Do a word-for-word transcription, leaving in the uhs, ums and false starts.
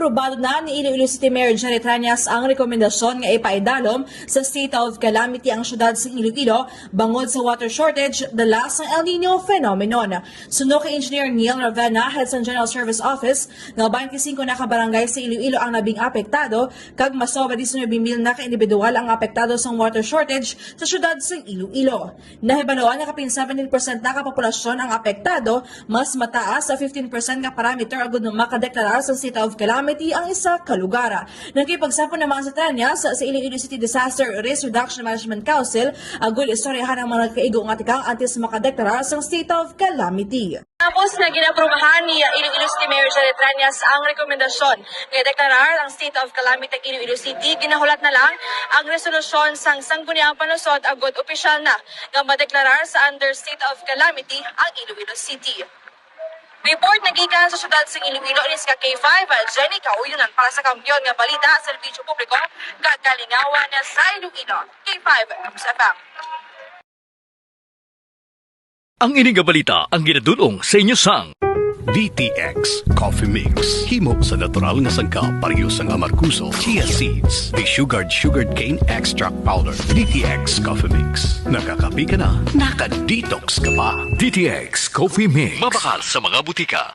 Aprobado na ni Iloilo City Mayor Jerry Treñas ang rekomendasyon nga ipaidalom sa state of calamity ang syudad sa Iloilo bangod sa water shortage dala sang El Nino phenomenon. Suno kay Engineer Neil Ravenna, head sang General Service Office, nga twenty-five na ka barangay sa Iloilo ang nabing apektado, kag mas sobra diecinuebe mil na ka individual ang apektado sang water shortage sa syudad sa Iloilo. Nahibaluan nga kapin seventeen percent na ka populasyon ang apektado, mas mataas sa fifteen percent nga parameter agud nga makadeklarar sang state of calamity ang isa ka lugar. Nagkipagsapon naman sa Treñas sa Iloilo City Disaster Risk Reduction Management Council, agud istoryahan ang mga kaigo nga tikang antes makadeklarar sang state of calamity. Tapos nga ginaprobahan ni Iloilo City Mayor Jerry Treñas ang rekomendasyon nga deklarar ang state of calamity ang Iloilo City, ginahulat na lang ang resolusyon sang Sangguniang Panlungsod agud opisyal na nga madeklarar sa under state of calamity ang Iloilo City. Report nagikan sa siyudad sa Iloilo, ini sa K five, Jenny Kauyonan para sa Kampiyon nga Balita, Serbisyo Publiko, kag Kalingawan sa Iloilo. K five News F M. Ang ini nga balita ang ginadul-ong sa inyo sang D T X Coffee Mix. Himo sa natural nga sangkap, pareho sang amargoso, chia seeds, desugared sugarcane extract powder. D T X Coffee Mix. Nakakape ka na, naka-detox ka pa. D T X Coffee Mix. Mabakal sa mga butika.